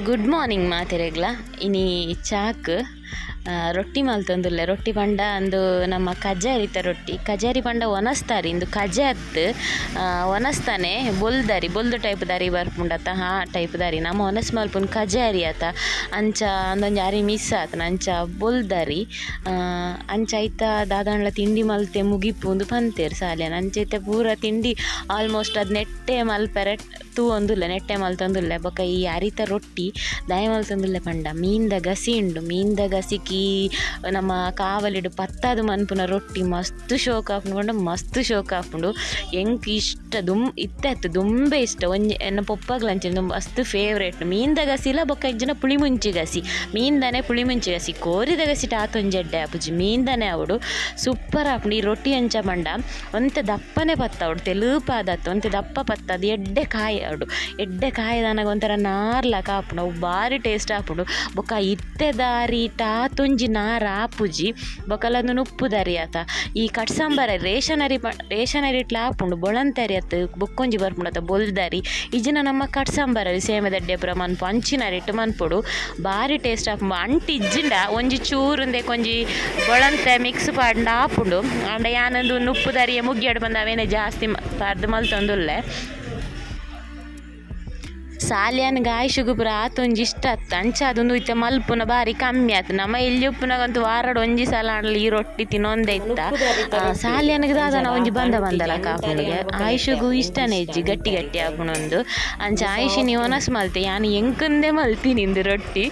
Good morning ಮಾತೆರೆಗ್ಲ. ಇನಿ chalk roti ಮಲ್ತೊಂದುಲ್ಲೆ. Roti ಪಂಡ ಅಂದು ನಮ್ಮ ಕಜಾರಿತ ರೊಟ್ಟಿ. ಕಜಾರಿ ಪಂಡ ಒನಸ್ತಾರಿ, ಇಂದು ಕಜೆ ಅತ್ತ್ ಒನಸ್ತಾನೆ ಬೊಲ್ದರಿ, ಬೊಲ್ದು ಟೈಪ್ ದಾರಿ ಬರ್ಪುಂಡತ, ಆ ಟೈಪ್ ದಾರಿ. ನಮ್ಮ ಒನಸ್ ಮಲ್ಪುನ ಕಜಾರಿ ಆತ. ಅಂಚ ಅಂದೊಂಜಿ ಅರಿ ಮಿಸ್ ಆತನ ಅಂಚ ಬೊಲ್ದರಿ. ಅಂಚ ಐತ ದಾದಾಂಡ್ಲ ತಿಂಡಿ ಮಲ್ತೆ ಮುಗಿಪುಂದು ಪಂತೇರ್ ಸಾಲ್ಯಾನ. ಅಂಚ ಇತ್ತೆ ಪೂರ ತಿಂಡಿ ಆಲ್ಮೋಸ್ಟ್ ಅದು ನೆಟ್ಟೆ ಮಲ್ಪೆರೆ ತೂವೊಂದುಲ್ಲೆ, ನೆಟ್ಟೆ ಮಲ್ತೊಂದುಲ್ಲೆ. ಬೊಕ ಈ ಅರಿತ ರೊಟ್ಟಿ ದಾಯೆ ಮಲ್ತೊಂದುಲ್ಲೆ ಪಂಡ ಮೀನ್ದ ಗಸಿ ಉಂಡು. ಮೀನ್ದ ಗಸಿಕಿ ನಮ್ಮ ಕಾವಲಿಡು ಪತ್ತಾದ್ ಮನ್ಪುನ ರೊಟ್ಟಿ ಮಸ್ತ್ ಶೋಕ್ ಆಪುಂಡು ಪಂಡ ಮಸ್ತ್ ಶೋಕ್ ಆಪುಂಡು. ಎಂಕ್ ಇಷ್ಟ ದುಂ ಇತ್ತೆ ಅತ್ತ್ ದುಂಬೆ ಇಷ್ಟ. ಒಂಜಿ ಎನ್ನ ಪೊಪ್ಪಗ್ಲ ಅಂಚನೆ ಮಸ್ತ್ ಫೇವ್ರೇಟ್ ಮೀನ್ದ ಗಸಿಲ. ಬೊಕ ಇಜ್ಜಿಂಡ ಪುಳಿಮುಂಚಿ ಗಸಿ, ಮೀನ್ದನೆ ಪುಳಿಮುಂಚಿ ಗಸಿ. ಕೋರಿದ ಗಸಿಟ್ ಆತೊಂಜಿ ಎಡ್ಡೆ ಆಪುಜಿ, ಮೀನ್ದನೆ ಆವೊಡು, ಸೂಪರ್ ಆಪುಂಡು. ಈ ರೊಟ್ಟಿ ಎಂಚ ಪಂಡ ಒಂತೆ ದಪ್ಪನೆ ಪತ್ತಾವೊಡು, ತೆಲುಪಾದತ್ತು ಒಂತೆ ದಪ್ಪ ಪತ್ತಾದ್ ಎಡ್ಡೆ ಕಾಯಿ ಆವೊಡು. ಎಡ್ಡೆ ಕಾಯಿದಾನಗ ಒಂಥರ ನಾರ್ಲಕ ಆಪುಂಡು, ಅವು ಬಾರಿ ಟೇಸ್ಟ್ ಆಪುಂಡು. ಬೊಕ ಇತ್ತೆ ದಾರಿಟ್ ಆತೊಂಜಿ ನಾರ್ ಆಪುಜಿ. ಬೊಕಲ ನುಪ್ಪುದರಿ ಆತ. ಈ ಕಟ್ ಸಾಂಬಾರ ರೇಷನರಿ ರೇಷನರಿಟ್ಲ ಆಪುಂಡು, ಬೊಳಂತರಿ ಅತ್ತು ಬೊಕ್ಕೊಂಜಿ ಬರ್ಪುಂಡು ಅತ್ತ ಬೊಲ್ದರಿ. ಇಜ್ಜಿನ ನಮ್ಮ ಕಟ್ ಸಾಂಬಾರರಿ ಸೇಮೆದಡ್ಡೆ ಪೂರ ಮನ್ಪು ಅಂಚಿನ ಅರಿಟ್ ಮನ್ಪೊಡು, ಬಾರಿ ಟೇಸ್ಟ್ ಆಪುಂಡು. ಅಂಟು ಇಜ್ಜಿಂಡ ಒಂಜಿ ಚೂರು ಒಂಜಿ ಬೊಳಂತೆ ಮಿಕ್ಸ್ ಪಾಡ್ಂಡ ಆಪುಂಡು. ಆಂಡ ಯಾನೊಂದು ನುಪ್ಪುದರಿಯ ಮುಗ್ಯಡ್ ಬಂದು ಅವೇನೆ ಜಾಸ್ತಿ ಪಾಡ್ದ್ ಮಲ್ತೊಂದುಲ್ಲೆ. ಸಾಲ್ಯಾನ್ ಗಾಯಶುಗು ಪೂರ ಆತೊಂಜಿ ಇಷ್ಟ ಅತ್ತ, ಅಂಚ ಅದೊಂದು ಇತ್ತೆ ಮಲ್ಪುನ ಬಾರಿ ಕಮ್ಮಿ ಆತು. ನಮ್ಮ ಎಲ್ಲಿ ಉಪ್ಪುನಾಗಂತೂ ವಾರಡ್ ಒಂಜಿ ಸಲ ಆಂಡಲ ಈ ರೊಟ್ಟಿ ತಿನ್ನೊಂದೇ ಇತ್ತ. ಸಾಲ್ಯಾನಿಗೆ ದಾದನ ಒಂಜಿ ಬಂದ ಬಂದಲ ಕಾಪುಂಡುಗೆ, ಆಯುಷಗು ಇಷ್ಟನೇ ಇಜ್ಜಿ, ಗಟ್ಟಿ ಗಟ್ಟಿ ಆಪುನೊಂದು. ಅಂಚ ಆಯುಷಿನಿ ಒನಸ್ ಮಲ್ತೆ, ಯಾನ್ ಎಂಕಂದೆ ಮಲ್ತೀನಿ ಇಂದು ರೊಟ್ಟಿ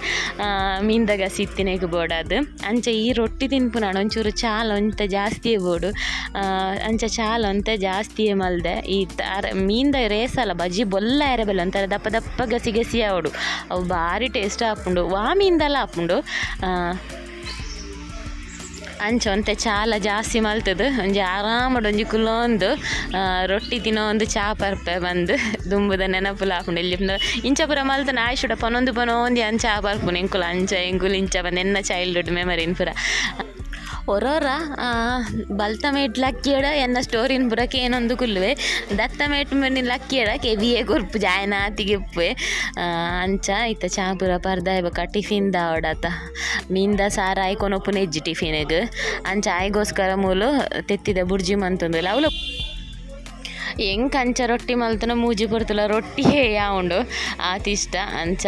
ಮೀನ್ದ ಗಸಿ ಇತ್ತಿನೆಗ್ ಬೋಡಾದ್. ಅಂಚ ಈ ರೊಟ್ಟಿ ತಿನ್ಪುನಾಂಡ ಒಂಚೂರು ಚಾಲ ಒಂತೆ ಜಾಸ್ತಿಯೇ ಬೋಡು, ಅಂಚ ಚಾಲ ಒಂತೆ ಜಾಸ್ತಿಯೇ ಮಲ್ದೆ. ಈ ಮೀನ್ದ ರೇಸಲ ಬಜಿ ಬೊಲ್ಲ ಎರೆ ಬಲ್ಲ ಒಂಥರ ದಪ್ಪ ದಪ್ಪ ಗಸಿ ಗಸಿ ಆವೊಡು, ಅವು ಬಾರಿ ಟೇಸ್ಟ್ ಆಪುಂಡು. ವಾ ಮೀನ್ದಲ ಆಪುಂಡು. ಅಂಚ ಒಂತೆ ಚಾಲ ಜಾಸ್ತಿ ಮಲ್ತದು ಒಂಜಿ ಆರಾಮಡ್ ಒಂಜಿ ಕುಲೊಂದು ರೊಟ್ಟಿ ತಿನ್ನೊಂದು ಚಾ ಪರ್ಪೆ ಬಂದು ದುಂಬುದ ನೆನಪುಲ ಆಪುಂಡು. ಎಲ್ಲಿ ಇಂಚ ಪೂರ ಮಲ್ತನ ಆಯುಷುಡ ಪನೊಂದು ಪನೊಂದು ಯಾನ್ ಚಾ ಪರ್ಪುನು ಎಂಕುಲು. ಅಂಚ ಎಂಕುಲು ಇಂಚ ಬಂದು ಎನ್ನ ಚೈಲ್ಡ್ಹುಡ್ ಮೆಮೊರಿನ್ ಪೂರ ಒರೊರ ಬಲ್ತ ಮೇಟ್ ಲಕ್ಕಿಯಡ ಎನ್ನ ಸ್ಟೋರಿನ್ ಪೂರ ಕೇನೊಂದು ಕುಲ್ಲುವೆ. ದತ್ತ ಮೇಟ್ ಮಿನಿ ಲಕ್ಕಿಯಡ ಕೆಬಿಯೇ ಕೊರ್ಪು ಜಾಯನಾತಿಗೆ ಇಪ್ಪುವೆ. ಅಂಚ ಇತ್ತ ಚಾ ಪೂರ ಪರ್ದಾಯ್ ಬೊಕ ಟಿಫಿನ್ ದಾವಡತ ಮೀನ್ದ ಸಾರ ಆಯ್ಕೊನೊಪ್ಪುನ ಇಜ್ಜಿ ಟಿಫಿನ್ಗ್. ಅಂಚ ಆಯ್ಗೋಸ್ಕರ ಮೂಲು ತೆತ್ತಿದ ಬುರ್ಜಿ ಮಂತೊಂದುಲ್ಲ. ಅವ್ಲು ಎಂಕ್ ಅಂಚ ರೊಟ್ಟಿ ಮಲ್ತುನ ಮೂಜಿ ಪೊರ್ತುಲ ರೊಟ್ಟಿಯೇ ಯಾವುಂಡು ಆತ್ ಇಷ್ಟ. ಅಂಚ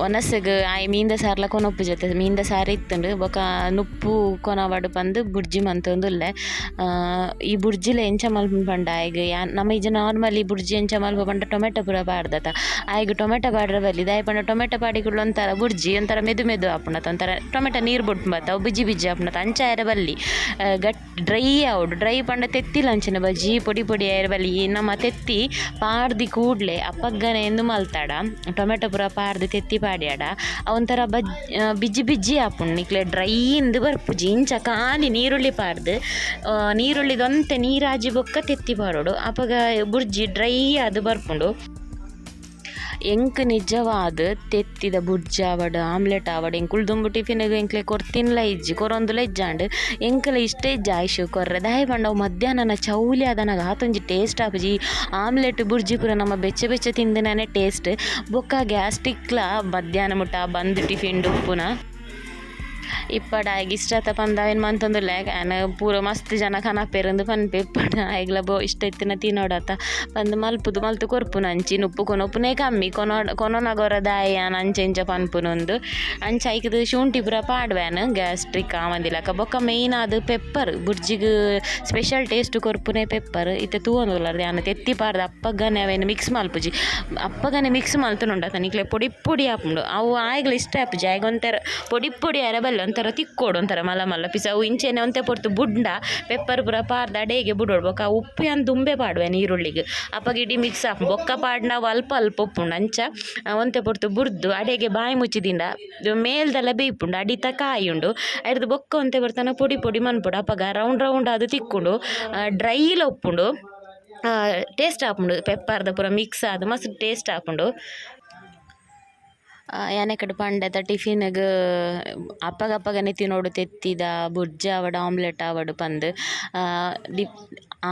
ಒನಸ್ಗ್ ಆಯ್ ಮೀನ್ದ ಸಾರ್ಲ ಕೊನೊಪ್ಪು ಜೊತೆ ಮೀನ್ದ ಸಾರು ಇತ್ತುಂಡು. ಬೊಕ ನುಪ್ಪು ಕೊನವಡ್ ಪಂದ್ ಬುರ್ಜಿ ಮಂತೊಂದುಲ್ಲೆ. ಈ ಬುರ್ಜಿಲ ಎಂಚ ಮಲ್ಪುನು ಪಂಡ ಆಯ್ಗ್ ಯಾನ್ ನಮ ಇಜ್ಜ ನಾರ್ಮಲಿ ಬುರ್ಜಿ ಎಂಚ ಮಲ್ಪು ಪಂಡ ಟೊಮೆಟೊ ಪೂರ ಪಾಡ್ದತ. ಆಯ್ಗ್ ಟೊಮೆಟೊ ಪಾಡ್ರೆ ಬಲ್ಲಿ, ದಾಯೆ ಪಂಡ ಟೊಮೆಟೊ ಪಾಡಿ ಕೂಡ್ಲೆ ಒಂಥರ ಬುರ್ಜಿ ಒಂಥರ ಮೆದು ಮೆದು ಆಪುಂಡತ, ಒಂಥರ ಟೊಮೆಟೊ ನೀರು ಬುಡ್ಪುಂಬತ್ತ, ಅವು ಬಿಜಿ ಬಿಜಿ ಆಪುಂಡತ. ಅಂಚ ಆಯೆರೆ ಬಲ್ಲಿ, ಗಟ್ ಡ್ರೈ ಆವೊಡು. ಡ್ರೈ ಪಂಡ ತೆತ್ತಿಲ ಅಂಚಿನ ಬಜಿ ಪೊಡಿ ಪೊಡಿ ಆಯೆರೆ ಬಲ್ಲಿ. ನಮ್ಮ ತೆತ್ತಿ ಪಾಡ್ದಿ ಕೂಡ್ಲೆ ಅಪಗ್ಗನೆ ಎಂದು ಮಲ್ತಾಡ ಟೊಮೆಟೊ ಪೂರ ಪಾಡ್ದು ತೆತ್ತಿ ಪಾಡ್ಯಾಡ ಒಂಥರ ಬಜ್ ಬಿಜ್ಜಿ ಬಿಜ್ಜಿ ಆಪುಂಡು, ನಿಕ್ಲೆ ಡ್ರೈ ಇಂದು ಬರ್ಪುಜಿ. ಇಂಚ ಖಾಲಿ ನೀರುಳ್ಳಿ ಪಾಡ್ದು ನೀರುಳ್ಳಿದೊಂತೆ ನೀರಾಜಿ ಬೊಕ್ಕ ತೆತ್ತಿ ಪಾಡೊಡು, ಅಪಗ ಬುರ್ಜಿ ಡ್ರೈ ಆದ್ ಬರ್ಪುಂಡು. ಎಂಕ್ ನಿಜವಾದ್ ತೆತ್ತಿದ ಬುರ್ಜಿ ಆವಡ್ ಆಮ್ಲೆಟ್ ಆವಡ್ ಎಂಕುಲು ದುಂಬು ಟಿಫಿನ್ಗ್ ಎಂಕ್ಲೆ ಕೊರ್ತಿನ್ಲ ಇಜ್ಜಿ, ಕೊರೊಂದುಲ ಇಜ್ಜಾಂಡ್. ಎಂಕಲ ಇಷ್ಟ ಇಜ್ಜಿ ಆಯುಷ್ ಕೊರ್ರೆ, ದಾಯೆ ಪಂಡ ಅವು ಮಧ್ಯಾಹ್ನನ ಚೌಲಿ ಆದನಾಗ ಆತೊಂಜಿ ಟೇಸ್ಟ್ ಆಪುಜಿ. ಆಮ್ಲೆಟ್ ಬುರ್ಜಿ ಪೂರ ನಮ್ಮ ಬೆಚ್ಚ ಬೆಚ್ಚ ತಿಂದಿನನೆ ಟೇಸ್ಟ್. ಬೊಕ್ಕ ಗ್ಯಾಸ್ಟ್ರಿಕ್ಲ ಮಧ್ಯಾಹ್ನ ಮುಟ್ಟ ಬಂದ್ ಟಿಫಿನ್ ಉಪ್ಪುನ. ಇಪ್ಪಡ ಆಯ್ಗ್ ಇಷ್ಟ ಪಂದ್ ಅವೇನ್ ಮಂತೊಂದುಲ್ಲೆ. ಯಾನ್ ಪೂರ ಮಸ್ತ್ ಜನ ಕನಪೆರ್ ಪನ್ಪೆ. ಇಪ್ಪಡ ಆಯ್ಗ್ಲ ಬೋ ಇಷ್ಟ ಇತ್ತಿನ ತಿನೊಡತ ಪಂದ್ ಮಲ್ಪುದು ಮಲ್ತು ಕೊರ್ಪುನು. ಅಂಚಿ ನುಪ್ಪು ಕೊನೊಪುನೇ ಕಮ್ಮಿ, ಕೊನೊನಗೊರ ದಾಯೆ ಯಾನ್ ಅಂಚ ಇಂಚ ಪನ್ಪುನೊಂದು. ಅಂಚ ಐಕ್ದು ಶುಂಠಿ ಪೂರ ಪಾಡ್ವೆನ್ ಗ್ಯಾಸ್ಟ್ರಿಕ್ ಆವಂದಿಲಕ. ಬೊಕ್ಕ ಮೇಯ್ನ್ ಆದ್ ಪೆಪ್ಪರ್, ಬುರ್ಜಿಗ್ ಸ್ಪೆಷಲ್ ಟೇಸ್ಟ್ ಕೊರ್ಪುನೆ ಪೆಪ್ಪರ್. ಇತ್ತೆ ತೂವೊಂದುಲ್ಲರ್ ಯಾನ್ ತೆತ್ತಿ ಪಾಡ್ದ್ ಅಪ್ಪಗನೆ ಅವೇನ್ ಮಿಕ್ಸ್ ಮಲ್ಪುಜಿ, ಅಪ್ಪಗನೆ ಮಿಕ್ಸ್ ಮಲ್ತುನುಂಡತ ನಿಕ್ಲೆ ಪೊಡಿ ಪೊಡಿ ಆಪುಂಡು. ಅವು ಆಯ್ಗ್ಲ ಇಷ್ಟ ಆಪುಜಿ, ಆಯ್ಗ್ ಒಂಥರ ಪೊಡಿ ಪೊಡಿ ಆಯೆರೆ ಬಲ್ಲಿ, ಒಂಥರ ತಿಕ್ಕೋಡು ಒಂಥರ ಮಲ್ಲ ಮಲ್ಲ ಪಿಸ. ಅವು ಇಂಚೆನೆ ಒಂತೆ ಪೊರ್ತು ಬುಡ್ಂಡ ಪೆಪ್ಪರ್ ಪೂರ ಪಾಡ್ದ್ ಅಡೇಗೆ ಬುಡೊಡು. ಬೊಕ್ಕ ಉಪ್ಪು ಯಾನ್ ದುಂಬೆ ಪಾಡುವೆ ನೀರುಳ್ಳಿಗ್, ಅಪಗ ಇಡೀ ಮಿಕ್ಸ್ ಆಪುಂಡು. ಬೊಕ್ಕ ಪಾಡ್ಂಡ ಅವು ಅಲ್ಪ ಅಲ್ಪ ಉಪ್ಪುಂಡು. ಅಂಚ ಒಂತೆ ಪೊರ್ತು ಬುರ್ದು ಅಡೇಗೆ ಬಾಯಿ ಮುಚ್ಚಿದಿಂಡ ಮೇಲ್ದೆಲ್ಲ ಬೇಯ್ಪುಂಡು, ಅಡಿತ ಕಾಯಿ ಉಂಡು. ಐರ್ದ್ ಬೊಕ್ಕ ಒಂತೆ ಪೊರ್ತನ ಪೊಡಿ ಪೊಡಿ ಮನ್ಪೊಡು, ಅಪಗ ರೌಂಡ್ ರೌಂಡ್ ಆದ್ ತಿಕ್ಕುಂಡು, ಡ್ರೈಲ ಉಪ್ಪುಂಡು, ಟೇಸ್ಟ್ ಆಪುಂಡು. ಪೆಪ್ಪರ್ದ ಪೂರ ಮಿಕ್ಸ್ ಆದ್ ಮಸ್ತ್ ಟೇಸ್ಟ್ ಆಪುಂಡು. ಯಾನೆಕಡ್ ಪಂಡೆತ ಟಿಫಿನ್ಗ್ ಅಪ್ಪಗ ಅಪ್ಪಗನೆ ತಿನೋಡು ತೆತ್ತಿದ ಬುರ್ಜಿ ಆವಡ್ ಆಮ್ಲೆಟ್ ಆವಡ್ ಪಂದ್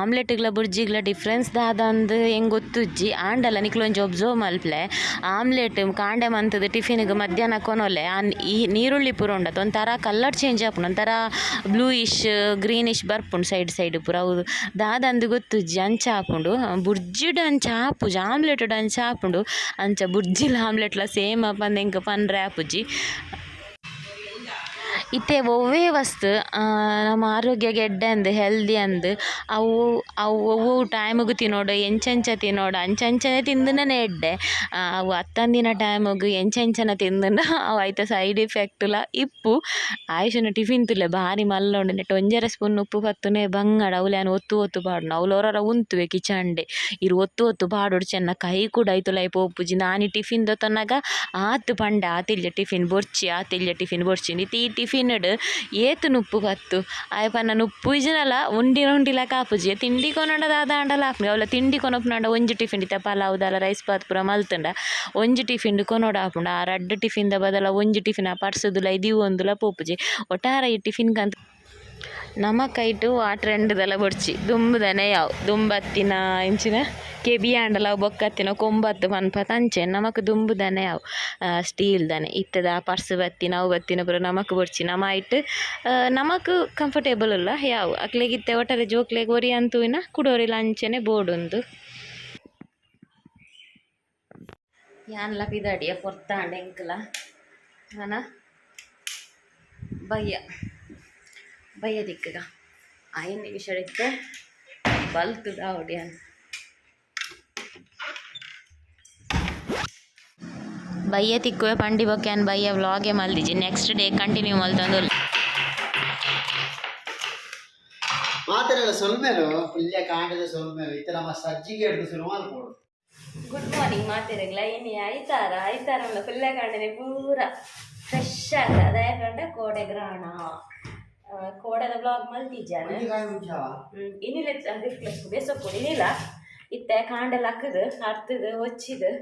ಆಮ್ಲೆಟ್ಗ್ಲ ಬುರ್ಜಿಗ್ಲ ಡಿಫ್ರೆನ್ಸ್ ದಾದಂದ್ ಎಂಕ್ ಗೊತ್ತುಜ್ಜಿ ಆಂಡಲ ನಿಕ್ಲ್ ಒಂಜಿ ಒಬ್ಸರ್ವ್ ಮಲ್ಪುಲೆ ಆಮ್ಲೆಟ್ ಕಾಂಡೆ ಮಂತುದು ಟಿಫಿನ್ಗ್ ಮಧ್ಯಾಹ್ನ ಕೊನೊಲೆ ಈ ನೀರುಳ್ಳಿ ಪೂರ ಉಂಡತ ಒಂಥರ ಕಲರ್ ಚೇಂಜ್ ಆಪುಂಡು ಒಂಥರ ಬ್ಲೂಯಿಶ್ ಗ್ರೀನಿಶ್ ಬರ್ಪುಂಡು ಸೈಡ್ ಸೈಡ್ ಪೂರ ಅವು ದಾದಂದ್ ಗೊತ್ತುಜ್ಜಿ ಅಂಚ ಆಪುಂಡು ಬುರ್ಜಿಡ್ ಅಂಚ ಆಪುಜಿ ಆಮ್ಲೆಟ್ ಅಂಚ ಆಪುಂಡು ಅಂಚ ಬುರ್ಜಿಲ ಆಮ್ಲೆಟ್ಲ ಸೇಮ್ ಪಂದ್ ಎಂಕ್ ಪನ್ರೆ ಆಪುಜಿ. ಇತ್ತೆ ಒವ್ವೇ ವಸ್ತು ನಮ್ಮ ಆರೋಗ್ಯಗ್ ಎಡ್ಡೆ ಅಂದ್ ಹೆಲ್ದಿ ಅಂದ್ ಅವು ಅವು ಒವ್ವು ಟೈಮುಗು ತಿನೊಡು ಎಂಚೆಂಚ ತಿನೊಡು ಅಂಚಂಚನೆ ತಿಂದಿನನೆ ಎಡ್ಡೆ ಅವು ಅತ್ತಂದಿನ ಟೈಮುಗು ಎಂಚೆಂಚನ ತಿಂದುಂಡ ಅವು ಐತ ಸೈಡ್ ಎಫೆಕ್ಟ್ ಲ ಇಪ್ಪು. ಆಯುಷನ ಟಿಫಿನ್ ತೂಲೆ ಬಾರಿ ಮಲ್ಲ ಉಂಡು ನೆಟ್ ಒಂಜರೆ ಸ್ಪೂನ್ ಉಪ್ಪು ಪತ್ತುನೆ ಬಂಗಡ ಅವ್ಲು ಯಾನ್ ಒತ್ತು ಒತ್ತು ಪಾಡುನ ಅವ್ಲು ಒರೊರ ಉಂತುವೆ ಕಿಚನ್ಡೆ ಇರ್ ಒತ್ತು ಒತ್ತು ಪಾಡೊಡು ಚೆನ್ನ ಕೈ ಕೂಡ ಐತುಲಾಯಿ ಪೋಪುಜಿ ನಾನಿ ಟಿಫಿನ್ ದೊತ್ತೊನ್ನಗ ಆತ್ ಪಂಡೆ ಆತಿಲ್ಯ ಟಿಫಿನ್ ಬೊರ್ಚಿ ಆತಿಲ್ಯ ಟಿಫಿನ್ ಬೊರ್ಚಿ ಇತ್ತೆ ಈ ಟಿಫಿನ್ ಏತ್ ನುಪ್ಪು ಪತ್ತು ಆಯೆ ಪನ್ನ ನುಪ್ಪು ಇಜ್ಜಿನಲ ಉಂಡಿನ ಉಂಡಿಲಕ ಆಪುಜಿ ತಿಂಡಿ ಕೊನೊಂಡ ದಾದ ಆಂಡಲ ಆಪುಂಡು ಅವ್ಲ ತಿಂಡಿ ಕೊನೊಪುನಾಂಡ ಒಂಜಿ ಟಿಫಿನ್ ಇತ್ತೆ ಪಲಾವ್ ದಾಲ ರೈಸ್ ಬಾತ್ ಪೂರ ಮಲ್ತುಂಡ ಒಂಜಿ ಟಿಫಿನ್ ಕೊನೊಡು ಆಪುಂಡು ಆ ರಡ್ಡ್ ಟಿಫಿನ್ ದ ಬದಲ ಒಂಜಿ ಟಿಫಿನ್ ಆ ಪರ್ಸದುಲ ದೀವೊಂದುಲ ಪೋಪುಜಿ ಒಟ್ಟಾರೆ ಈ ಟಿಫಿನ್ ಕಂತ ನಮ ಕೈಟ್ ಆ ಟ್ರೆಂಡ್ ದಲ ಬೊಡ್ಚಿ ದುಂಬುದನೆ ಯಾವು ದುಂಬತ್ತಿನ ಇಂಚಿನ ಕೆಬಿ ಆಂಡಲ ಬೊಕ್ಕತ್ತಿನ ಕೊಂಬತ್ತು ಪನ್ಪತ ಅಂಚೆ ನಮಕ್ ದುಂಬುದನೆ ಯಾವು ಸ್ಟೀಲ್ ದನೆ ಇತ್ತದ ಪರ್ಸ್ ಬತ್ತಿನ ಅವು ಬತ್ತಿನ ಪೂರ ನಮಕ್ ಬೊಡ್ಚಿ ನಮ ಐಟ್ ನಮಕ್ ಕಂಫರ್ಟೇಬಲ್ ಉಲ್ಲ ಯಾವು ಅಕ್ಲೆಗ್ ಇತ್ತೆ ಒಟ್ಟಾರೆ ಜೋಕ್ಲೆಗ್ ಒರಿ ಅಂತೂಯಿನ ಕುಡೊರಿಲ ಅಂಚನೆ ಬೋಡುಂದು. ಯಾನ್ಲ ಪಿದಾಡಿಯ ಪೊರ್ತಾಂಡ್ ಎಂಕ್ಲ ನನ ಬಯ್ಯ ಬಯ್ಯ ದಿಕ್ಕಗ ಐನ್ ನಿಮಿಷ ಇತ್ತೆ ಬಲ್ತುದ ಆವೊಡು ಬಯ್ಯ ತಿಕ್ಕುವೆ ಪಂಡಿ ಬೊಕ್ಕ ಯಾನ್ ಬಯ್ಯ ವ್ಲಾಗೆ ಮಲ್ದಿಜಿ ನೆಕ್ಸ್ಟ್ ಡೇ ಕಂಟಿನ್ಯೂ ಮಲ್ತೊಂದು. ಮಾತೆರೆಲ್ಲ ಸೊಲ್ಮೆಲು ಪುಲ್ಯ ಕಾಂಡದ ಸೊಲ್ಮೆಲು ಇತ್ತೆ ನಮ್ಮ ಸಜ್ಜಿಗೆ ಹಿಡ್ದು ಶುರು ಮಲ್ಪೊಡು. ಗುಡ್ ಮಾರ್ನಿಂಗ್ ಮಾತೆರೆಗ್ಲ ಇನಿ ಐತಾರ ಐತಾರ ಫುಲ್ಲ ಕಾಂಡನೆ ಪೂರ ಫ್ರೆಶ್ ಆತ ಅದೇ ಪಂಡ ಕೋಡೆ ಗ್ರಹಣ ಕೋಡೆದ ವ್ಲಾಗ್ ಮಲ್ತಿಜ್ಜಾನ ಇನಿಲ ಬೇಸೊಪ್ಪು ಇನಿಲ ಇತ್ತೆ ಕಾಂಡೆಲ ಲಕ್ಕದು ಅರ್ತದು ಒಚ್ಚಿದು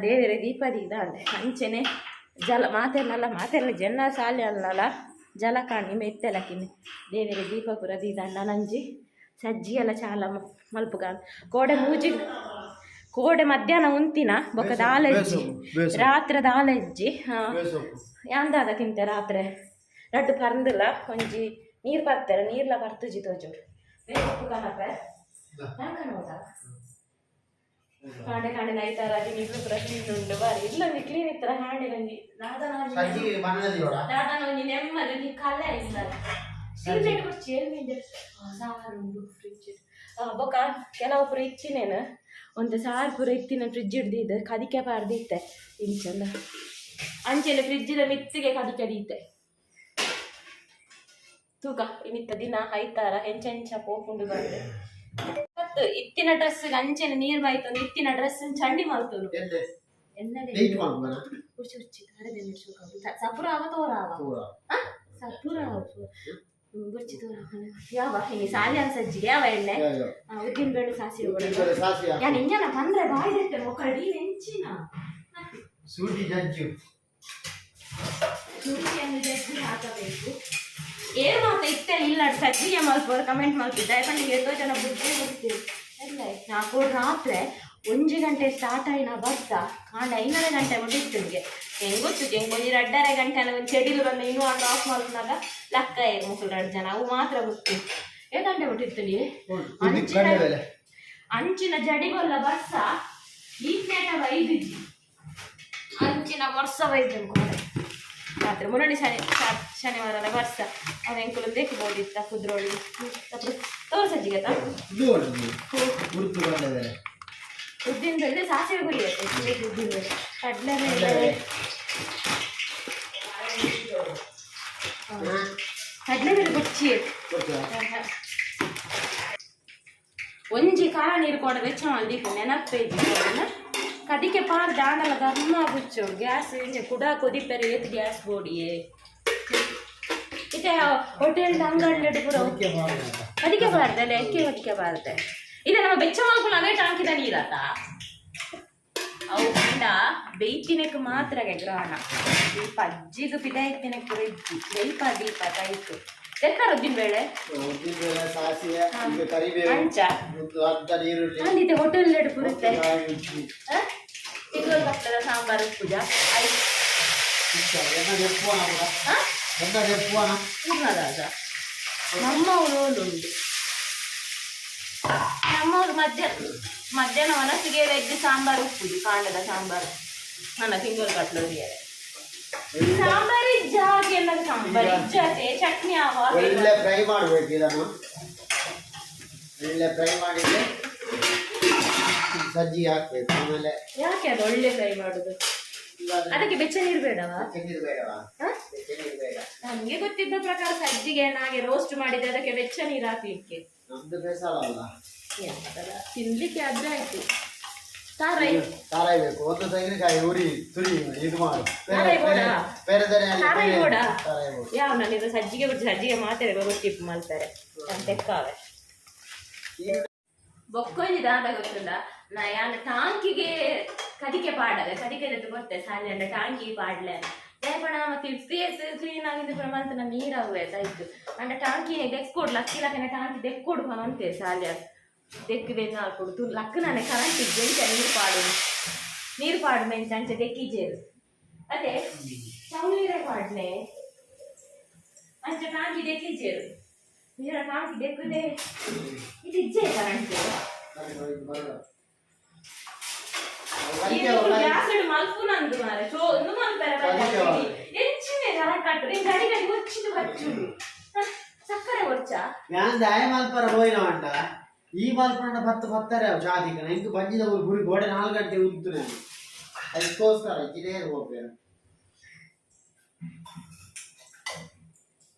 ದೇವೆರೆ ದೀಪ ದೀದಾಂಡ್ ಅಂಚೆನೆ ಜಲ ಮಾತೆರ್ನಲ್ಲ ಮಾತೆರ್ನ ಜನ ಸಾಲೆ ಅಲ್ಲಲ್ಲ ಜಲ ಕಾಣಿ ಮೆತ್ತೆಲಕಿನಿ ದೇವೆರೆ ದೀಪ ಪೂರ ದೀದಾಂಡ ನಂಜಿ ಸಜ್ಜಿ ಎಲ್ಲ ಚಾಲ ಮಲ್ಪುಗ ಕೋಡೆ ಮೂಜಿ ಕೋಡೆ ಮಧ್ಯಾಹ್ನ ಉಂತಿನ ಬೊಕ್ಕ ದಾಲಜ್ಜಿ ರಾತ್ರೆ ದಾಲಜ್ಜಿ ಯಾಂದಾದ ತಿಂತೆ ರಾತ್ರೆ ರಡ್ಡು ಪರ್ಂದಿಲ್ಲ ಒಂಜಿ ನೀರು ಬರ್ತಾರೆ ನೀರ್ಲ ಬರ್ತುಜಿ ತೋಜುಂಡು ಬೇಸೊಪ್ಪು ಕನಪೆ ನೋಡ ಕಾಂಡೆ ಕಾಂಡೆ ನೈತಾರ ಇಬ್ರು ಪೂರ ಕ್ಲೀನ್ ಉಂಡು ಬಾರಿ ಇಲ್ಲೊಂಜಿ ಕ್ಲೀನ್ ಇತ್ತರ ಹ್ಯಾಂಡಿಲ್ ಒಂಜಿ ದಾದನ ಒಂಜಿ ನೆಮ್ಮದಿ ಒಂಜಿ ಕಲೆ ಇಲ್ಲ ಸೀಟ್ ಬುಡ್ಚಿ ಎಲ್ಲಿ ಸಾರು ಉಂಡು ಫ್ರಿಜ್ ಬೊಕ್ಕ ಕೆಲವು ಪೂರ ಇಚ್ಚಿನೇನು ಒಂದು ಸಾರು ಪೂರ ಇತ್ತಿನ ಫ್ರಿಜ್ ಹಿಡ್ದಿದ್ದು ಕದಿಕೆ ಪಾರ್ದಿತ್ತೆ ಇಂಚಂದ ಅಂಚೆನೆ ಫ್ರಿಜ್ಜಿದ ಮಿತ್ತಿಗೆ ಕದಿಕೆ ದೀತೆ ತೂಕ ಇನ್ನಿತ್ತ ದಿನ ಐತಾರ ಹೆಂಚೆಂಚ ಪೋಪುಂಡು ಬಂದೆ ಮತ್ತು ಇತ್ತಿನ ಡ್ರೆಸ್ ಅಂಚೆನೆ ನೀರ್ ಬಾಯ್ತೊಂದು ಇತ್ತಿನ ಡ್ರೆಸ್ ಚಂಡಿ ಮಲ್ತುನು ಎನ್ನಡೆ ಉರ್ಚಿ ಉರ್ಚಿ ಸಪುರ ಆವ ತೋರಾವ ಸಪುರ ಬುರ್ಚಿ ತೋರ ಯಾವ ಇನಿ ಸಾಲಿ ಸಜ್ಜಿಗೆ ಯಾವ ಎಣ್ಣೆ ಉದ್ದಿನ ಬೇಳೆ ಸಾಸಿವೆ ಯಾನ್ ಇಂಜನ ಪಂದ್ರೆ ಬಾಯ್ದಿತ್ತೆ ಮೊಕ್ಕಡಿ ಹೆಂಚಿನ ಸೂಟಿ ಜಜ್ಜು ಶುಂಠಿಯನ್ನು ಜಜ್ಜಿ ಹಾಕಬೇಕು. ಏನು ಮಾತ ಇತ್ತೆ ಇಲ್ಲ ಸಜ್ಜಿಗೆ ಮಲ್ಪೋರು ಕಮೆಂಟ್ ಮಲ್ಪಿದ್ದ ಯಾಕಂದ್ರೆ ಎಷ್ಟೋ ಜನ ಬುದ್ಧಿ ಗೊತ್ತಿಲ್ಲ ಇಲ್ಲ. ನಾಲ್ಕು ರಾತ್ರಿ ಒಂಜಿ ಗಂಟೆ ಸ್ಟಾರ್ಟ್ ಆಯಿನ ಬರ್ತಾ ಕಾಂಡ ಐನೂರು ಗಂಟೆ ಮುಟ್ಟಿತ್ತು ನಿಮಗೆ ಹೆಂಗ್ ಗೊತ್ತು ಹೆಂಗ್ ಒಂಜಿ ರಡ್ಡರೆ ಗಂಟೆ ಒಂದು ಚೆಡಿಲು ಬಂದು ಇನ್ನೂ ಆಟ ಆಫ್ ಮಲ್ಪನಾಗ ಲಕ್ಕ ಮುಕ್ಕಳು ಎರಡು ಜನ ಅವು ಮಾತ್ರ ಗೊತ್ತು. ಏ ಗಂಟೆ ಮುಟ್ಟಿತ್ತು ನೀವು ಅಂಚಿನ ಅಂಚಿನ ಜಡಿಗೊಲ್ಲ ಬರ್ಸ ಈ ಬೈದಿಜ್ಜಿ ಅಂಚಿನ ವರ್ಷ ಬೈದು ಕೋಡೆ ರಾತ್ರಿ ಮುರಳಿ ಶನಿ ಶನಿವಾರ ವರ್ಷ ಅವ ಎಂಕುಲು ದೇಖಬೋದಿತ್ತ ಕುದ್ರೋಳಿ ತೋರ್ಸಜ್ಜಿಗೆ ಉದ್ದಿನ ಬೇಳೆ ಸಾಸಿವೆ ಗುರಿ ಉದ್ದಿನ ಬೇಳೆ ಕಡಲೆಬೇಳೆ ಕಡಲೆಬೇಳೆ ಬೊಚ್ಚಿ ಒಂಜಿ ಖಾರ ನೀರು ಕೊಡ ಬೆಚ್ಚ ಮಲ್ದಿಪ್ಪು ನೆನಪೇ ಕದಿಕೆ ಪಾರ್ ದಾಂಡಲ ಧರ್ಮ ಬುಚ್ಚು ಗ್ಯಾಸ್ ಇಂಚ ಕುಡ ಕೊದಿಪೆರೆ ಏತ್ ಗ್ಯಾಸ್ ಬೋಡಿಯೇ ಇತ್ತೆ ಹೋಟೆಲ್ ಅಂಗಡಿ ಪೂರ ಅದಕ್ಕೆ ಬಾರ್ದೆ ಲೆಕ್ಕೆ ಅದಕ್ಕೆ ಬಾರ್ದೆ ಇದೆ ನಮ್ಮ ಬೆಚ್ಚ ಮಲ್ಪುನ ಅವೇ ಟಾಂಕಿದ ನೀರತ್ತ. ಅವು ಪಂಡ ಬೇಯ್ತಿನಕ್ಕೆ ಮಾತ್ರ ಗ್ರಹಣ. ದೀಪ ಅಜ್ಜಿಗೆ ಪಿದಾಯ್ತಿನ ಪೂರ ಇಜ್ಜಿ. ದೀಪ ದೀಪ ಕೈಕ್ ತೆಕ್ಕಾರ ಉದ್ದಿನ ಬೇಳೆ. ಉದ್ದಿನ ಬೇಳೆ, ಸಾಸಿವೆ, ಈಗ ಕರಿಬೇವು. ಅಂಚ. ಒಂದು ಅರ್ಧ ನೀರುಳ್ಳಿ. ಅಂದಿತ್ತೆ ಹೋಟೆಲ್ ಪೂರುತ್ತೆ. ಇಜ್ಜಿ. ತಿಂಗಳು ಕಟ್ಟದ ಸಾಂಬಾರು ಪೂಜಾ ಆಯ್ತು. ಎನ್ನ ದೆಪ್ಪುವನ ಕೂಡ. ಹಾ? ಎನ್ನ ದೆಪ್ಪುವನ. ಪೂರ್ಣದಾದ ನಮ್ಮವರು ಉಂಟು. ನಮ್ಮವ್ರು ಮಧ್ಯಾಹ್ನ ಮಧ್ಯಾಹ್ನ ಒನಸಿಗೆ ವೆಜ್ ಸಾಂಬಾರು ಉಪ್ಪುಜಿ, ಕಾಂಡದ ಸಾಂಬಾರು ನನ್ನ ತಿಂಗಳು ಕಟ್ಲೋರಿಯರೆ ಸಾಂಬಾರು ಇಜ್ಜಾಗೆ ಎಲ್ಲ ಸಾಂಬಾರು ಇಜ್ಜಾತೆ ಚಟ್ನಿ ಆವ. ಒಳ್ಳೆ ಫ್ರೈ ಮಾಡಬೇಕು ಇದನ್ನು. ಒಳ್ಳೆ ಫ್ರೈ ಮಾಡಿದ್ರೆ ಸಜ್ಜಿಗೆ ಹಾಕ್ಬೇಕು ಆಮೇಲೆ. ಯಾಕೆ ಅದು ಒಳ್ಳೆ ಫ್ರೈ ಮಾಡುದು? ಇಲ್ಲಾಂದ್ರೆ ಅದಕ್ಕೆ ಬೆಚ್ಚ ನೀರು ಬೇಡವಾ? ಬೆಚ್ಚ ನೀರು ಬೇಡವಾ? ಹ? ಬೆಚ್ಚ ನೀರು ಬೇಡ. ನನ್ಗೆ ಗೊತ್ತಿದ್ದ ಪ್ರಕಾರ ಸಜ್ಜಿಗೆ ಹಾಗೆ ರೋಸ್ಟ್ ಮಾಡಿದ್ರೆ ಅದಕ್ಕೆ ಬೆಚ್ಚ ನೀರು ಹಾಕ್ಲಿಕ್ಕೆ. ನಮ್ದು ಬೇಸರ ಅಲ್ಲ. ಎಂತದ ತಿನ್ಲಿಕ್ಕೆ ಆದ್ರೆ ಆಯ್ತು. ತಾರಾಯಿ. ತಾರಾಯಿ ಬೇಕು. ಒಂದು ತೆಂಗಿನಕಾಯಿ ಉರಿ ತುರಿ ಇದು ಮಾಡು. ಬೇರೆ ತಾರಾಯಿ ಬೋಡ? ಬೇರೆ ಬೇರೆ ಬೇರೆ. ತಾರಾಯಿ ಬೋಡ? ತಾರಾಯಿ ಬೋಡ. ಯಾವ ನಾನು ಸಜ್ಜಿಗೆ ಬಿಟ್ಟು ಸಜ್ಜಿಗೆ ಮಾತಾರೆ ಗೊತ್ತಿಪ್ಪು ಮಲ್ತಾರೆ ನಾನು ತೆಕ್ಕಾವೆ. ಬೊಕ್ಕೊಂಜಿ ದಾದ ಗೊತ್ತುಂಡ? ನಾ ಯಾನ ಟಾಂಕಿಗೆ ಕದಿಕೆ ಪಾಡವೆ ಕದಿಕೆ ಗೊತ್ತೆ ಸಾಲೆ ಅಂಡ ಟಾಂಕಿ ಪಾಡ್ಲೆ ದಯಪಣ ಮತ್ತೆ ಫೇಸ್ ಕ್ಲೀನ್ ಆಗಿದ್ದು ಪೂರ ಮಲ್ತ ನೀರು ಆಗುವೆ ಆಯ್ತು. ಅಂಡ ಟಾಂಕಿ ದೆಕ್ಕೊಡು ಲಕ್ಕಿ ಲಕ್ಕನ ಟಾಂಕಿ ದೆಕ್ಕೊಡು ಅಂತೆ ಸಾಲೆ ದೆಕ್ಕಿದೆ ನಾಲ್ಕೊಡು ತು ಲಕ್ಕ ನಾನೆ ಕರೆಂಟ್ ಇಜ್ಜೆ. ನೀರು ಪಾಡು, ನೀರು ಪಾಡು ಮೆಂಚ ಅಂಚೆ ದೆಕ್ಕಿಜೇರು ಅದೇ ಚೌನೀರೆ ಪಾಡ್ನೆ ಅಂಚ ಟಾಂಕಿ ದೆಕ್ಕಿಜೇರು ನೀರ ಟಾಂಕಿ ದೆಕ್ಕುದೆ. ಇದು ಇಜ್ಜೆ ಕರೆಂಟ್. ಗ್ಯಾಸ್ ಮಲ್ಪುನಂದು ಮಾರೆ ಚೋ ಇಂದು ಮಲ್ಪೆರೆ. ಎಂಚಿನೆ ಕರೆಂಟ್ ಕಟ್ಟು ನಿನ್ ಗಡಿ ಗಡಿ ಒಚ್ಚಿದು ಬಚ್ಚುಡು ಸಕ್ಕರೆ ಒಚ್ಚ. ಯಾನ್ ದಾಯ ಮಲ್ಪರ ಹೋಯ್ನ ಅಂಡ ಈ ಮಲ್ಪಂಡ ಪತ್ತು ಪತ್ತಾರೆ ಅವು ಜಾತಿಕನ ಇಂದು ಬಂಜಿದ ಗುರಿ ಗೋಡೆ 4 ಗಂಟೆ ಉಂಟು ನಾನು ಅದಕ್ಕೋಸ್ಕರ ಇದೇ ಹೋಗ್ಬೇಕು.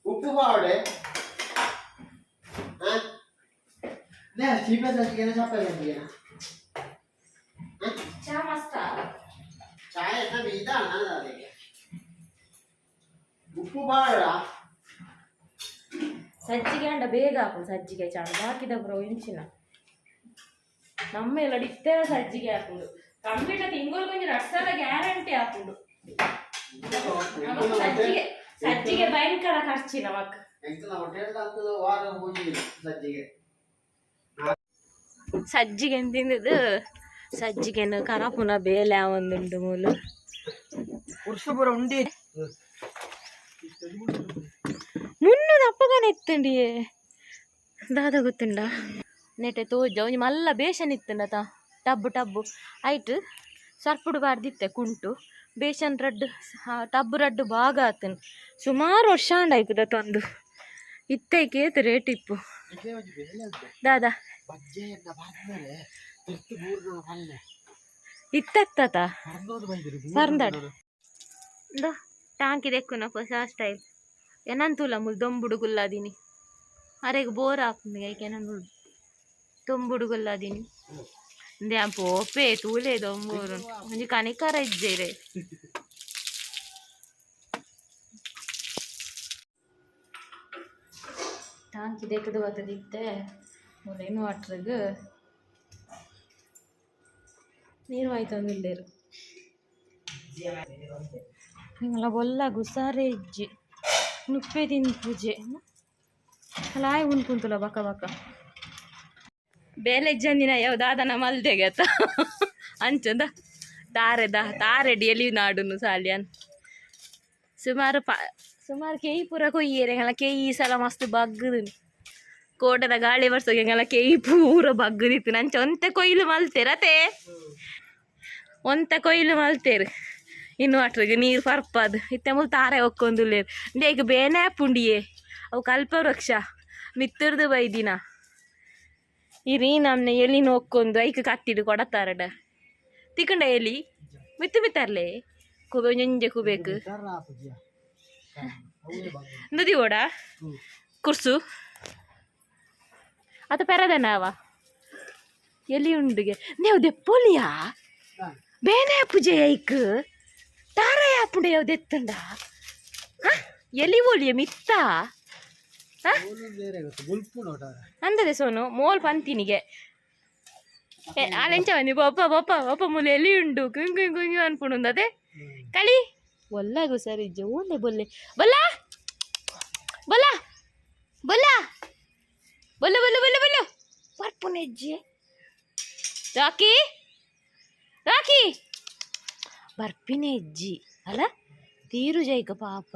ಉಪ್ಪು ಪಾವಡೆ ನೇ ಚೀಪೆ ಸಜ್ಜಿಗೆನ ಚಪ್ಪೆ ಸಜ್ಜಿಗೆನ? ಚಾ ಮಸ್ತ. ಚಾಯ್ ಎನ್ನ ಇದಾಣ ಅದಕ್ಕೆ ಉಪ್ಪು ಪಾವಡ. ಸಜ್ಜಿಗೆ ಅಂಡ ಬೇಗ ಹಾಕು. ಸಜ್ಜಿಗೆ ಚಾಣ ಬಾಕಿದ ಬ್ರೋ ಇಂಚಿನ ನಮ್ಮ ಎಲ್ಲ ಇತ್ತೆಲ್ಲ ಸಜ್ಜಿಗೆ ಹಾಕುಂಡು. ಕಂಪ್ಲೀಟ್ ತಿಂಗಳು ಕೊಂಚ ರಡ್ಸಲ ಗ್ಯಾರಂಟಿ ಹಾಕುಂಡು. ನಮಕ್ ಸಜ್ಜಿಗೆ ಸಜ್ಜಿಗೆ ಭಯಂಕರ ಖರ್ಚಿ ನಮಕ್. ಎಂತ ಹೋಟೆಲ್ ಅಂತದ್ದು ವಾರ ಹೋಗಿ ಸಜ್ಜಿಗೆ. ಸಜ್ಜಿಗೆ ತಿಂದಿದ್ದು ಸಜ್ಜಿಗೆನು ಕರಪುನ ಬೇಲೆ ಒಂದುಂಡು ಮೂಲು. ಪುರುಷಪುರ ಉಂಡಿ. ಮುನ್ನದ ಅಪ್ಪಗನ ಎತ್ತಂಡಿಯೇ ದಾದ ಗೊತ್ತುಂಡ ನೆಟೆ ತೋಜ ಒಂಜಿ ಮಲ್ಲ ಬೇಷನ್ ಇತ್ತುಂಡ ತಾ ಟಬ್ಬು ಟಬ್ಬು ಐಟ್ ಸರ್ಪುಡು ಬಾರ್ದಿತ್ತೆ ಕುಂಟು ಬೇಷನ್ ರಡ್ಡು ಟಬ್ಬು ರಡ್ಡು ಭಾಗ ಆತನ್. ಸುಮಾರು ವರ್ಷ ಆಂಡ ಆಯ್ತದ ತಂದು ಇತ್ತೈಕೆ ಏತ್ ರೇಟ್ ಇಪ್ಪು ದಾದಾ. ಬಜ್ಜೆಯನ್ನ ಬಾರ್ದರೆ ತಿರ್ತು ಬೂರ್ನ ಪಲ್ಲೆ. ಇತ್ತತ್ತ. ಪರ್ದೋದು ಬೈದಿರು. ಪರ್ಂದಡ್ ಇಂದ ಟಾಂಕಿ ದೆಕ್ಕುನ ಹೊಸ ಸ್ಟೈಲ್ ಏನಂತೂಲ ಮುಲ್ ದೊಂಬುಡು ಗುಲ್ಲಾದಿನಿ. ಅರೆಗ್ ಬೋರ್ ಆಪುಂಡು ಐಕೆ ಏನಂದು ದೊಂಬುಡು ಗುಲ್ಲಾದಿನಿ ಇಂದೆ ಪೋಪೆ ತೂಲೆ ದೊಂಬೂರು ಒಂಜಿ ಕನಿಕರ ಇಜ್ಜೆರೆ. ಟಾಂಕಿ ದೆಕ್ಕದು ಬತ್ತದಿತ್ತೆ ಮೂಲು ಇನ್ವರ್ಟ್ರಿಗೆ ನೀರು ಆಯ್ತಂದಿಲ್ಲೇರು. ನಿಂಗಲ ಬೊಲ್ಲ ಗುಸಾರೆ ಇಜ್ಜಿ ನುಪ್ಪೆ ತಿನ್ ಪೂಜೆ ಅಲ್ಲ ಉಂಡ್ಕುಂತುಲ ಬಕ ಬಕ ಬೇಲೆ ಇಜ್ಜಂದಿನ ಯಾವ ದಾದನ ಮಲ್ದೆಗೆ ಅತ್ತ ಅಂಚದ ತಾರೆ the ತಾರೆ ಎಲಿ ನಾಡುನು ಸಾಲ್ಯಾನ್ ಸುಮಾರು ಪ ಸುಮಾರು ಕೆಯಿ ಪೂರ ಕೊಯ್ಯೇರೆ ಎಂಗಲ ಕೆಯಿ ಈ ಸಲ ಮಸ್ತ್ ಬಗ್ಗುದು. ಕೋಟದ ಗಾಳಿ ಬರ್ಸೋಕೆ ಎಂಗಲ ಕೆಯಿ ಪೂರ ಬಗ್ಗುದಿತ್ತು. ನಂಚ ಒಂತೆ ಕೊಯ್ಲು ಮಲ್ತೇರ್ ಅತೆ ಒಂತೆ ಕೊಯ್ಲು ಮಲ್ತೇರು ಇನ್ವರ್ಟ್ರಿಗೆ ನೀರು ಪರ್ಪದು ಇತ್ತೆ ಮೂಲು ತಾರೆ ಒಕ್ಕೊಂದುಲ್ಲೇರು. ಇಂದೇಗ್ ಬೇನೆ ಪುಂಡಿಯೇ ಅವು ಕಲ್ಪ ವೃಕ್ಷ ಮಿತ್ತರ್ದು ಬೈದಿನ ಇರೀ ನಮ್ನೆ ಎಲಿ ನೋಕ್ಕೊಂದು ಐಕ್ ಕತ್ತಿಡು ಕೊಡತಾರಡ ತಿಕ್ಕಂಡ ಎಲಿ ಮಿತ್ತು ಮಿತ್ತರ್ಲೆ ಕುಬೆ ಒಂಜೊಂಜೆ ಕುಬೇಕು ನದಿ ಓಡ ಕುರ್ಸು ಅತ ಪೆರದನಾವ ಎಲಿ ಉಂಡುಗೆ ನೀವು ದೆಪ್ಪೊಲಿಯಾ ಬೇನೆ ಪೂಜೆ ಐಕ್ ತಾರ ಯಾಪುಂಡ ಯಾವ್ದು ಎತ್ತಂಡ ಎಲಿ ಒಲಿಯ ಮಿತ್ತ ಬೇರೆ ಗೊತ್ತು ಬುಲ್ಪು ನೋಟಾರ. ಅಂದದೆ ಸೋನು ಮೋಲ್ ಪಂತಿನಿಗೆ. ಏ ಆಲೆಂಚ ಬನ್ನಿ ಪಪ್ಪ ಪಪ್ಪ ಪಪ್ಪ ಮೂಲೆ ಎಲ್ಲಿ ಉಂಡು ಕುಯ್ ಕುಯ್ ಕುಯ್ ಅನ್ಪುಂಡು ಅದೇ ಕಲಿ ಒಲ್ಲಾಗು ಸರಿ ಇಜ್ಜೆ ಓಲೆ ಬೊಲ್ಲೆ ಬೊಲ್ಲ ಬೊಲ್ಲ ಬೊಲ್ಲ ಬೊಲ್ಲ ಬೊಲ್ಲ ಬೊಲ್ಲ ಬೊಲ್ಲ ಬರ್ಪುನೆಜ್ಜೆ ರಾಕಿ ರಾಕಿ ಬರ್ಪಿನ ಹೆಜ್ಜಿ ಅಲ್ಲ ತೀರು ಜೈಕ ಪಾಪ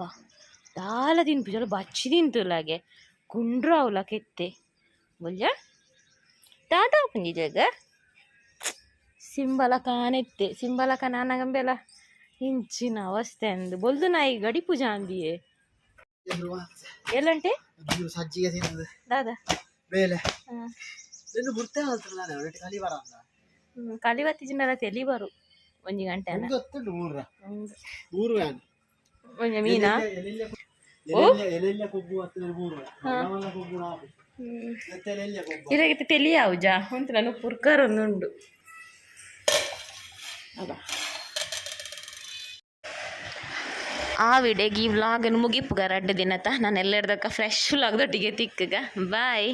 ದಾಲ ತಿನ್ಪು ಚಲೋ ಬಚ್ಚಿ ತಿಂತುಲಾಗೆ ಕುಂಡ್ರು ಅವಲ ಕೆತ್ತೆ ಬೊಲ್ಯ ದಾದ ಪುಂಜಿ ಜಾಗ ಸಿಂಬಲ ಕಾನೆತ್ತೆ ಸಿಂಬಲ ಕಾನಾಗಂಬೆಲ ಇಂಚಿನ ಅವಸ್ಥೆ ಅಂದು ಬೊಲ್ದು ನಾಯಿ ಗಡಿ ಪೂಜಾ ಅಂದಿಯೇ ಎಲ್ಲಂಟೆ ಸಜ್ಜಿಗೆ ತಿನ್ನದು ದಾದ ಬೇಲೆ ನಿನ್ನ ಗುರ್ತೇ ಆಲ್ತಲ್ಲ ನಾನು ಕಲಿ ಬರ ಕಲಿವತ್ತಿ ಜಿನ್ನಲ ತೆಲಿ ಬರು ಒಂಜಿ ಗಂಟೆ ಅನ. ಗೊತ್ತುಂಟು ಮೂರ ಮೂರು ವ್ಯಾನ್ ಒಂಜಿ ಮೀನಾ ಎಲೆಲ್ಲ ಕೊಬ್ಬು ಹತ್ತಿರ ಮೂರು ಮಲ್ಲ ಕೊಬ್ಬು ನಾವು ಎಲೆಲ್ಲ ಕೊಬ್ಬು ಇರಗಿತ್ತು ತೆಲಿ ಯಾವುಜಾ ಉಂಟು ನಾನು ಪುರ್ಕರ್ ಒಂದುಂಡು ಅದ ಆ ವಿಡಿಯೋಗೆ ಈ ವ್ಲಾಗನ್ನು ಮುಗಿಪುಗ ರಡ್ಡು ದಿನತ ನಾನು ಎಲ್ಲೆಡ್ದಕ್ಕ ಫ್ರೆಶ್ ವ್ಲಾಗ್ ದೊಟ್ಟಿಗೆ ತಿಕ್ಕಗ. ಬಾಯ್.